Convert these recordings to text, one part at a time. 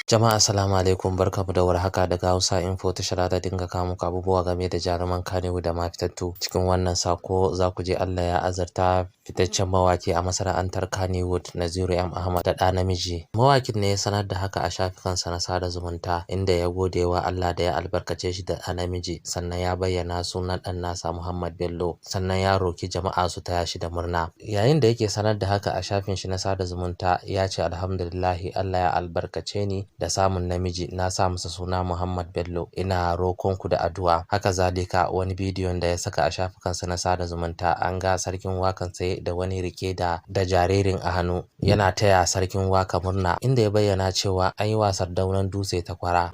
Jama'a, assalamu alaikum, barkamu da warhaka daga Hausa Info, tashar ta dinga kawo muku abubuwa game da jaruman Kannywood da ma fitattu. Cikin wannan sako za ku je Allah ya azarta fitaccen mawaki a masana'antar Kannywood, Naziru M Ahmad, da ɗa namiji. Mawakin ne ya sanar da haka a shafukansa na sada zumunta, inda ya gode wa Allah da ya albarkace shi da ɗa namiji, sannan ya bayyana sunan ɗan nasa Muhammad Bello, sannan ya roki jama'a su taya shi da murna. Yayin da yake sanar da haka a shafin shi na sada zumunta, ya ce, "Alhamdulillahi, Allah ya albarkace ni da samun namiji, na sa masa suna Muhammad Bello, ina rokonku da addu'a." Haka zalika, wani bidiyon da ya saka a shafukansa na sada zumunta, an ga sarkin wakan tsaye da wani rike da jaririn a hannu yana taya sarkin waka murna, inda ya bayyana cewa an yi wa Sardaunan Dutse takwara.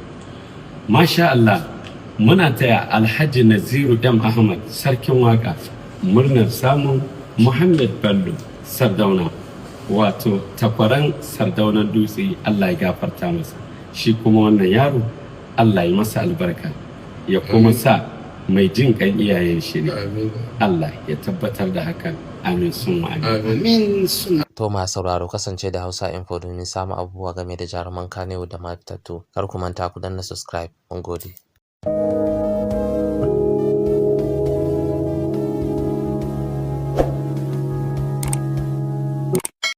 Masha Allah, muna taya Alhaji Naziru M. Ahmad, sarkin waka, murnar samun Muhammad Bello Sardauna, wato takwaran Sardaunan Dutse. Allah ya gafarta masa. Shi kuma wannan yaro, Allah ya masa albarka, ya kuma sa mai jin kan iyayen shi ne. Allah ya tabbatar da hakan. Amin summa amin. Amin suna. To, masu sauraro, kasance da Hausa Info domin samun abubuwa game da jaruman Kannywood da ma fitattu. Kar ku manta ku danna subscribe. Mun gode.